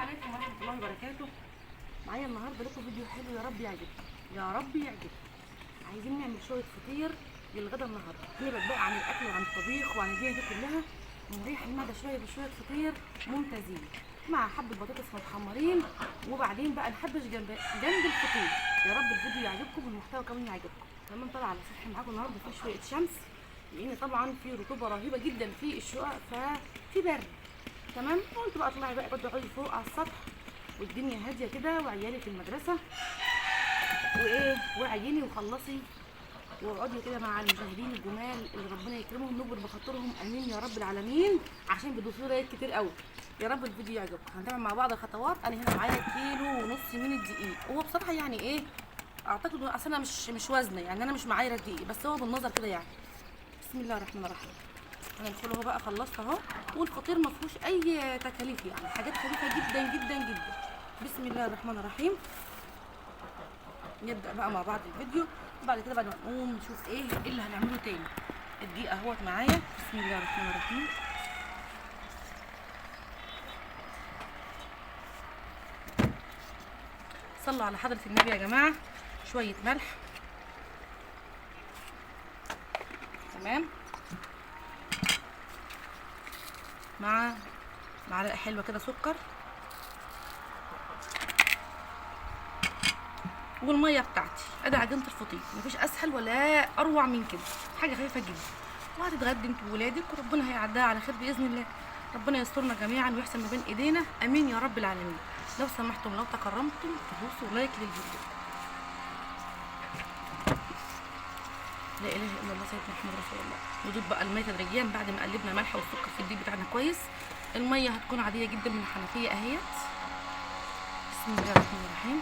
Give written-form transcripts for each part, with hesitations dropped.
عليكم ورحمة الله وبركاته. معايا النهارده لكم فيديو حلو، يا رب يعجبكم يا رب يعجبكم. عايزين نعمل شوية فطير للغدا النهارده، نبعد بقى عن الاكل وعن الطبيخ وعن الدنيا دي كلها، ونريح المعدة شوية بشوية فطير ممتازين مع حبه بطاطس متحمرين، وبعدين بقى نحبش جنب الفطير. يا رب الفيديو يعجبكم والمحتوى كمان يعجبكم. كمان طالعه على سطح معاكم النهارده في شوية شمس، لان طبعا في رطوبة رهيبة جدا في الشقق، ففي برد. تمام، قلت بقى اطلعي بقى اقعدي فوق على السطح والدنيا هادية كده، وعيالي في المدرسة وايه، وعيني وخلصي واقعدي كده مع المشاهدين الجمال اللي ربنا يكرمهم نكبر بخاطرهم، امين يا رب العالمين، عشان بيضيفوا like كتير قوي. يا رب الفيديو يعجبكم. هنتابع مع بعض الخطوات. انا هنا معايا 1.5 كيلو من الدقيق. هو بصراحة يعني ايه، اعتقد اصل انا مش وزنه، يعني انا مش معايره الدقيق، بس هو بالنظر كده يعني. بسم الله الرحمن الرحيم. هندخل اهو بقى، خلصت اهو، والفطير ما فيهوش اي تكاليف، يعني حاجات خفيفة جدا جدا جدا. بسم الله الرحمن الرحيم. نبدا بقى مع بعض الفيديو، وبعد كده بعد ما نقوم نشوف ايه اللي هنعمله تاني. الدقيق اهوت معايا. بسم الله الرحمن الرحيم. صلوا على حضرة النبي يا جماعة. شوية ملح، تمام، مع معلقه حلوة كده سكر، والمية بتاعتي. ادي عجينه الفطير، مفيش اسهل ولا اروع من كده، حاجة خفيفة جدا. وهتتغدي انت وولادك، وربنا هيعديها على خير باذن الله. ربنا يسترنا جميعا ويحسن ما بين ايدينا، امين يا رب العالمين. لو سمحتم، لو تكرمتم، تدوسوا like للفيديو. لا اله الا الله سيدنا محمد رسول الله. نضيف بقى المية تدريجيا بعد ما قلبنا ملح والسكر في الدقيق بتاعنا كويس. المية هتكون عادية جدا من الحنفية اهيت. بسم الله الرحمن الرحيم.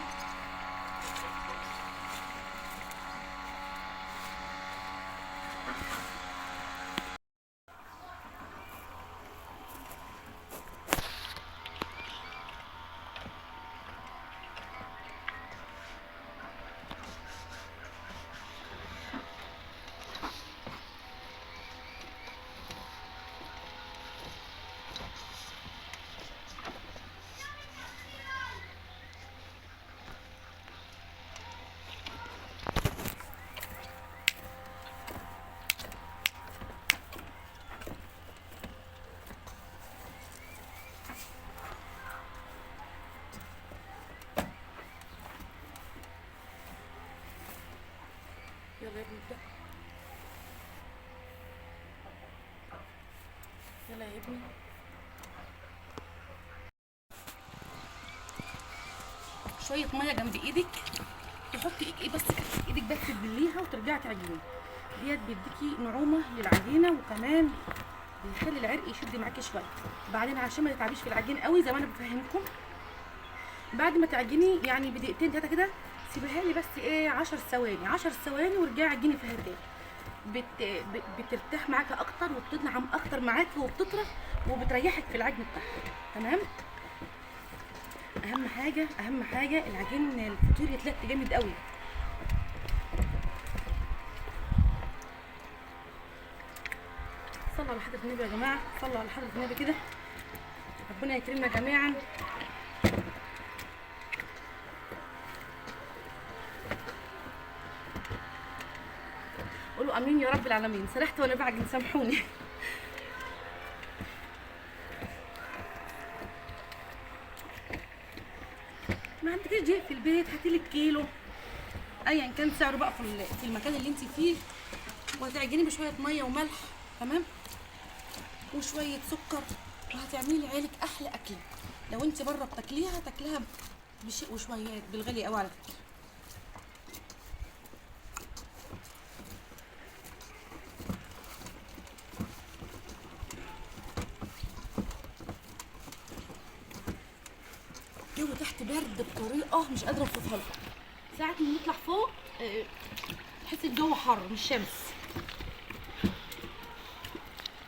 يلا يا ابني ابدأ، يلا يا ابني. شوية مية جنب ايدك، تحطي ايه بس ايدك بس تبليها وترجعي تعجني. ديت بيديكي نعومة للعجينة، وكمان بيخلي العرق يشد معاكي شوية. بعدين عشان ما تتعبيش في العجين قوي زي ما انا بفهمكم، بعد ما تعجني يعني بدقيقتين تلاتة كده سيبيها لي بس ايه 10 ثواني، 10 ثواني وارجعي عجيني فيها تاني. بترتاح معاكي اكتر، وبتنعم اكتر معاكي، وبتطرى، وبتريحك في العجن بتاعها. تمام. اهم حاجة اهم حاجة العجين الفطير يتلت جامد قوي. صلوا على حضره النبي يا جماعة، صلوا على حضره النبي كده، ربنا يكرمنا جميعا. قولوا امين يا رب العالمين. سرحت وانا بعجن، سامحوني. ما عندكيش دقيق في البيت، هاتيلك كيلو ايا كان سعره بقى في المكان اللي انت فيه، وهتعجني بشوية مية وملح، تمام، وشوية سكر، وهتعملي لعيالك احلى اكله. لو انت بره بتاكليها تاكليها بشيء وشويات، بالغالي قوي على فكرة. الجو تحت برد بطريقة مش قادرة اوصفها لكم. ساعة ما نطلع فوق تحس الجو حر مش شمس.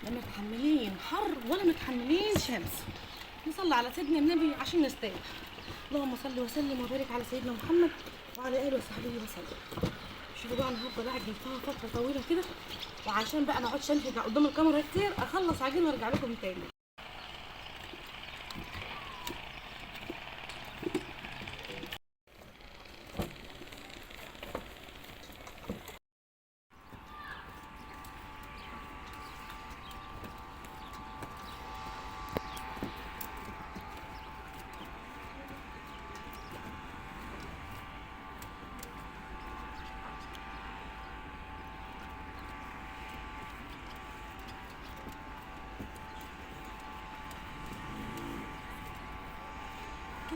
لا متحملين حر ولا متحملين شمس. نصلي على سيدنا النبي عشان نستاهل. اللهم صل وسلم وبارك على سيدنا محمد وعلى اله وصحبه وسلم. شوفوا بقى انا هفضل اعجن فيها فترة طويلة كده، وعشان بقى ما اقعدش انفج قدام الكاميرا كتير، اخلص عجين وارجع لكم تاني.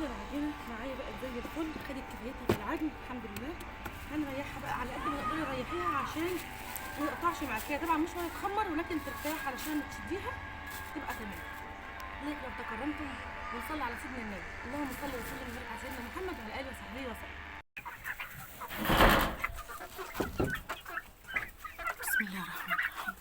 كده العجينة معايا بقت زي الفل، خدت كفايتها في العجن الحمد لله. هنريحها بقى على قد ما تقدري ريحيها عشان ما تقطعش معاكي، طبعا مش هتتخمر ولكن ترتاح علشان تشديها تبقى تمام. like لو تكرمتم، ونصلي على سيدنا النبي، اللهم صل وسلم وبارك على سيدنا محمد وعلى اله وصحبه وسلم. بسم الله الرحمن الرحيم.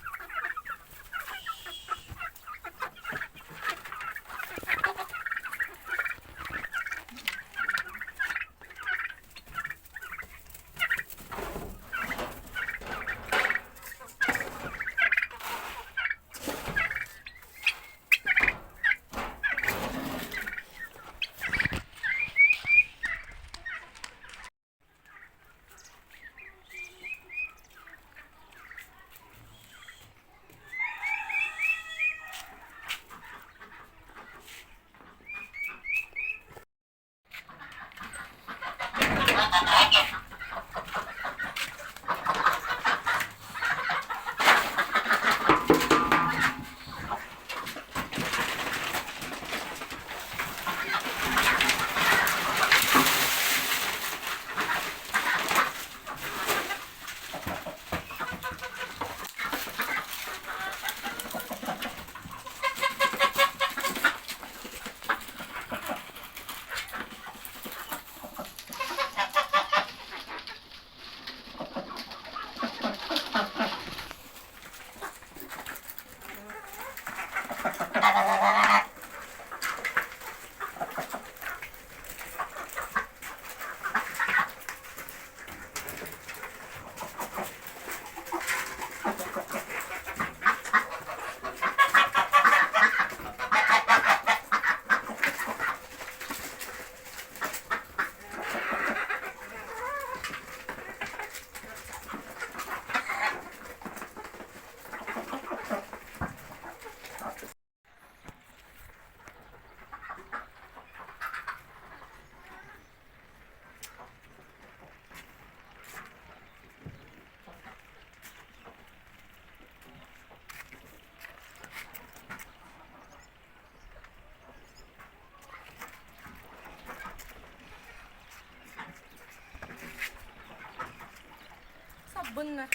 صبنا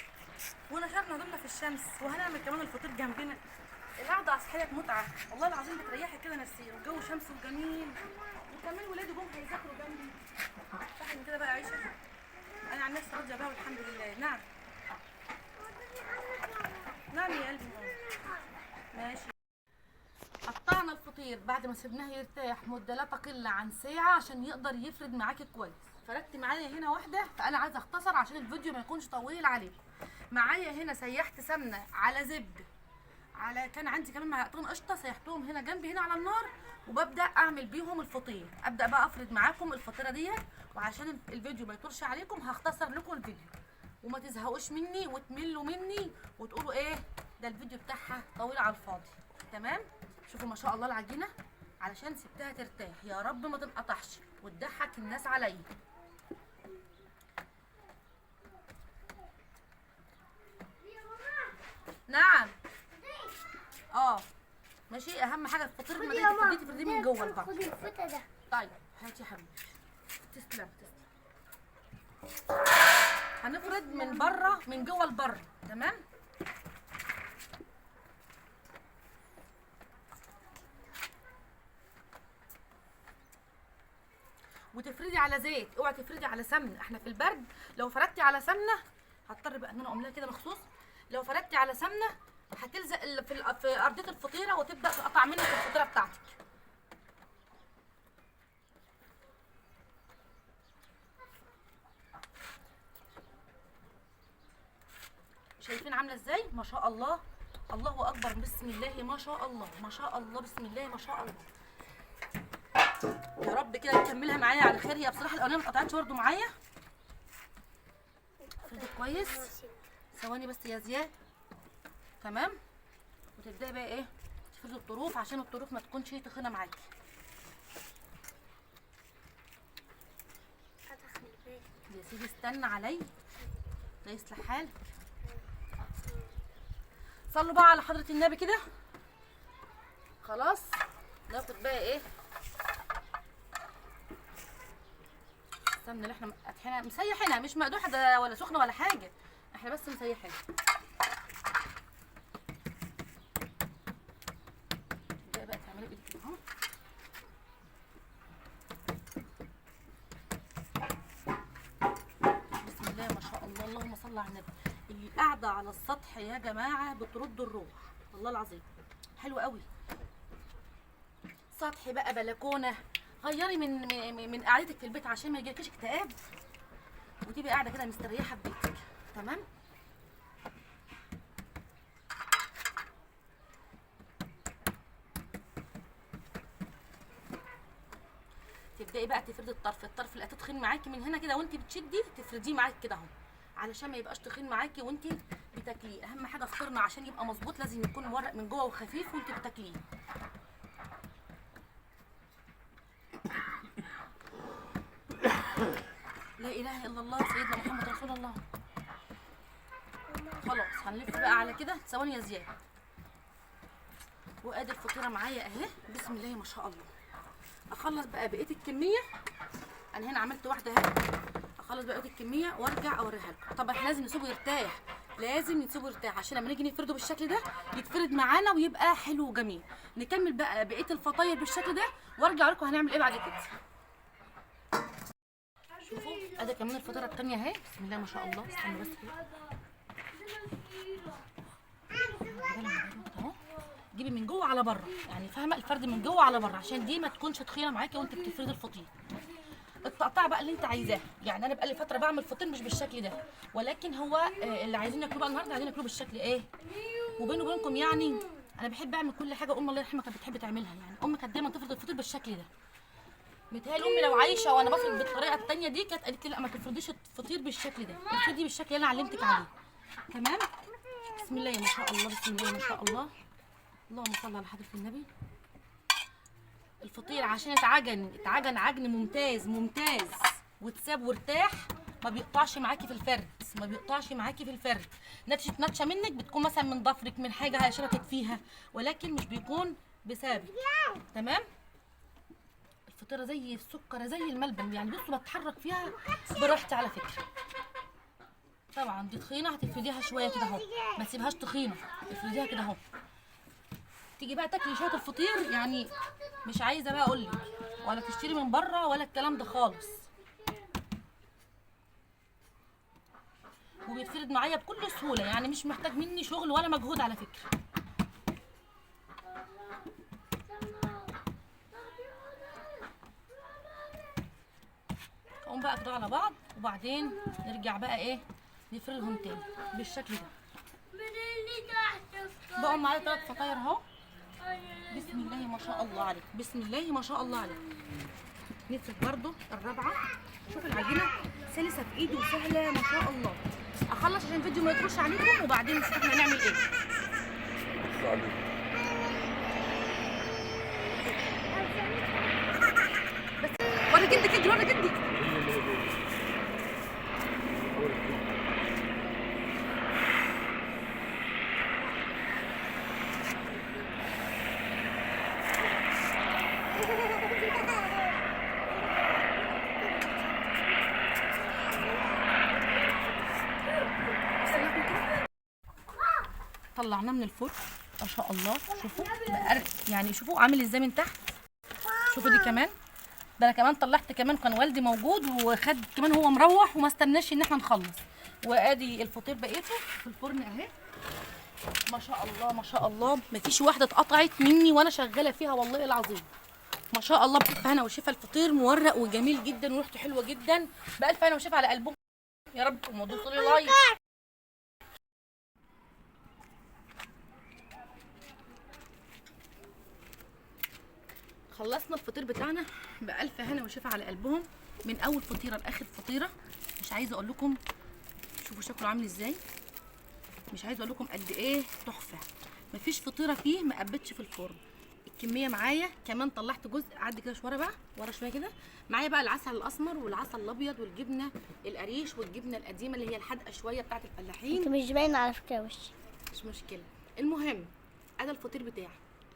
ونشرنا هدومنا في الشمس، وهنعمل كمان الفطير جنبنا. القعدة على الصحية متعه والله العظيم، بتريحك كده نفسيا، والجو شمس وجميل، وكمان ولادي جم هيذاكروا جنبي. صح كده بقى عيشه، انا عن نفسي راضية بقى والحمد لله. نعم نعم يا قلبي، ماشي. قطعنا الفطير بعد ما سيبناه يرتاح مده لا تقل عن ساعة عشان يقدر يفرد معاكي كويس. فردت معايا هنا واحدة، فانا عايزه اختصر عشان الفيديو ما يكونش طويل عليكم. معايا هنا سيحت سمنه على زبدة، على كان عندي كمان معلقتين قشطه سيحتهم هنا جنبي هنا على النار، وببدا اعمل بيهم الفطير. ابدا بقى افرد معاكم الفطيره ديت، وعشان الفيديو ما يطولش عليكم هختصر لكم الفيديو وما تزهقوش مني وتملوا مني وتقولوا ايه ده الفيديو بتاعها طويل على الفاضي. تمام، شوفوا ما شاء الله العجينة علشان سبتها ترتاح، يا رب ما تنقطعش وتضحك الناس عليا. نعم ماشي. اهم حاجة الفطير لما تيجي تفرديه من جوه البعض. خدي الفته ده. طيب هاتي يا حبيبي. تسلم تسلم. هنفرد من بره، من جوه لبره، تمام؟ وتفردي على زيت، اوعي تفردي على سمنه، احنا في البرد لو فردتي على سمنه هضطر بقى ان انا اقوم لها كده مخصوص. لو فردتي على سمنه هتلزق في ارضية الفطيره وتبدا تقطع منك الفطيره بتاعتك. شايفين عامله ازاي؟ ما شاء الله، الله اكبر، بسم الله ما شاء الله، ما شاء الله، بسم الله ما شاء الله. يا رب كده تكملها معايا على خير. هي بصراحة الاولانية ما اتقطعتش برده معايا. افردي كويس، ثواني بس يا زياد. تمام، وتبداي بقى ايه تفردي الطروف عشان الطروف ما تكونش تخينة معاكي. يا سيدي استنى عليا، لا يصلح حالك. صلوا بقى على حضرة النبي كده. خلاص ناخد بقى ايه السمنة اللي احنا قدحينها مسيحينها، مش مقدوحه ده ولا سخنة ولا حاجة، احنا بس مسيحينها. تبداي بقى تعملي بايدك كده اهو. بسم الله ما شاء الله، اللهم صل على النبي. القعدة على السطح يا جماعة بترد الروح والله العظيم، حلو قوي. سطح بقى، بلكونة، غيري من قعدتك في البيت عشان ما يجيلكيش اكتئاب، وتبقي قاعدة كده مستريحه في بيتك. تمام. تبداي بقى تفردي الطرف، الطرف اللي هتتخن معاكي من هنا كده وانت بتشدي تفرديه معاكي كده اهو، علشان ما يبقاش تخين معاكي وانت بتاكليه. اهم حاجة فطرنا عشان يبقى مظبوط لازم يكون مورق من جوه وخفيف وانت بتاكليه. لا اله الا الله سيدنا محمد رسول الله. خلاص هنلف بقى على كده ثواني يا زياد. وادي الفطيره معايا اهي، بسم الله ما شاء الله. اخلص بقى بقية الكمية، انا هنا عملت واحدة اهي، اخلص بقية الكمية وارجع اوريها لكم. طبعا احنا لازم نسيبه يرتاح، لازم نسيبه يرتاح عشان لما نيجي نفرده بالشكل ده يتفرد معانا ويبقى حلو وجميل. نكمل بقى بقية الفطاير بالشكل ده وارجع لكم هنعمل ايه بعد كده. شوفوا ادي كمان الفطيره الثانية اهي، بسم الله ما شاء الله. استنوا بس كده اهو، جيبي من جوه على بره، يعني فاهمه، الفرد من جوه على بره عشان دي ما تكونش تخينة معاكي وانت بتفردي الفطير. التقطيع بقى اللي انت عايزاه، يعني انا بقالي فترة بعمل فطير مش بالشكل ده، ولكن هو اللي عايزين ياكلوه بقى النهارده عايزين ياكلوه بالشكل ايه. وبيني وبينكم يعني انا بحب اعمل كل حاجة امي الله يرحمها كانت بتحب تعملها، يعني امي كانت دايما تفرد الفطير بالشكل ده. متهيألي امي لو عايشه وانا بفرد بالطريقة الثانية دي كانت قالت لي لا ما تفرديش الفطير بالشكل ده، افردي بالشكل اللي انا علمتك عليه. تمام. بسم الله ما شاء الله، بسم الله ما شاء الله، اللهم صل على حضرة النبي. الفطير عشان اتعجن اتعجن عجن ممتاز ممتاز واتساب وارتاح، ما بيقطعش معاكي في الفرد، ما بيقطعش معاكي في الفرد. نتشه نتشه منك بتكون مثلا من ضفرك من حاجة شبكت فيها، ولكن مش بيكون بسببك. تمام. الفطيره زي السكر زي الملبن، يعني بصوا بتحرك فيها براحتي على فكرة. طبعا دي تخينة هتفرديها شوية كده اهو، ما تسيبهاش تخينة، افرديها كده اهو. تيجي بقى تاكلي شوية الفطير، يعني مش عايزه بقى اقول لك ولا تشتري من بره ولا الكلام ده خالص. وبيتفرد معايا بكل سهولة، يعني مش محتاج مني شغل ولا مجهود على فكرة. اقوم بقى كده على بعض وبعدين نرجع بقى ايه نفردهم تاني بالشكل ده. بقوا معايا 3 فطاير اهو، بسم الله ما شاء الله عليك، بسم الله ما شاء الله عليك. نفرد برده الرابعة. شوف العجينة سلسه في ايدي وسهلة ما شاء الله. اخلص عشان الفيديو ما يطولش عليكم وبعدين نشوف احنا هنعمل ايه. بس ورا جدك اجري، ورا جدك. طلعناه من الفرن ما شاء الله. شوفوا يعني شوفوا عامل ازاي من تحت. شوفوا دي كمان، ده انا كمان طلعت كمان، كان والدي موجود وخد كمان هو مروح وما استناش ان احنا نخلص. وادي الفطير بقيته في الفرن اهي ما شاء الله ما شاء الله، مفيش واحدة اتقطعت مني وانا شغالة فيها والله العظيم ما شاء الله. بألف هنا وشفا، الفطير مورق وجميل جدا وريحته حلوة جدا. بألف هنا وشفا على قلبكم يا رب. وموضوع like. خلصنا الفطير بتاعنا بألف هنا وشفا على قلبهم، من اول فطيره لاخر فطيره. مش عايزه اقول لكم شوفوا شكله عامل ازاي، مش عايزه اقول لكم قد ايه تحفة. مفيش فطيره فيه ما قبتش في الفرن. الكمية معايا كمان طلعت جزء عدي كده شوية بقى ورا شوية كده. معايا بقى العسل الاسمر والعسل الابيض والجبنه القريش والجبنه القديمة اللي هي الحادقه شوية بتاعه الفلاحين. انت مش باينة على فكرة وشي، مش مشكلة. المهم انا الفطير بتاعي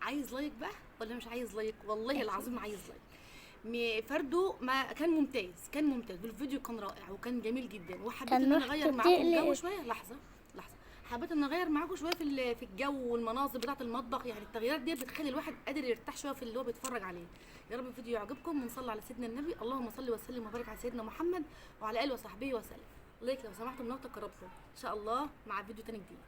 عايز like بقى ولا مش عايز like؟ والله العظيم عايز like. فرده ما كان ممتاز، كان ممتاز، والفيديو كان رائع وكان جميل جدا. وحبيت كان ان انا رحت اغير معاكم الجو بتقلق. شوية. لحظة لحظة، حبيت ان اغير معاكم شوية في الجو والمناظر بتاعه المطبخ. يعني التغييرات دي بتخلي الواحد قادر يرتاح شوية في اللي هو بيتفرج عليه. يا رب الفيديو يعجبكم، ونصلي على سيدنا النبي. اللهم صل وسلم وبارك على سيدنا محمد وعلى اله وصحبه وسلم. like لو سمحتم لو تقربتم ان شاء الله مع فيديو تاني جديد.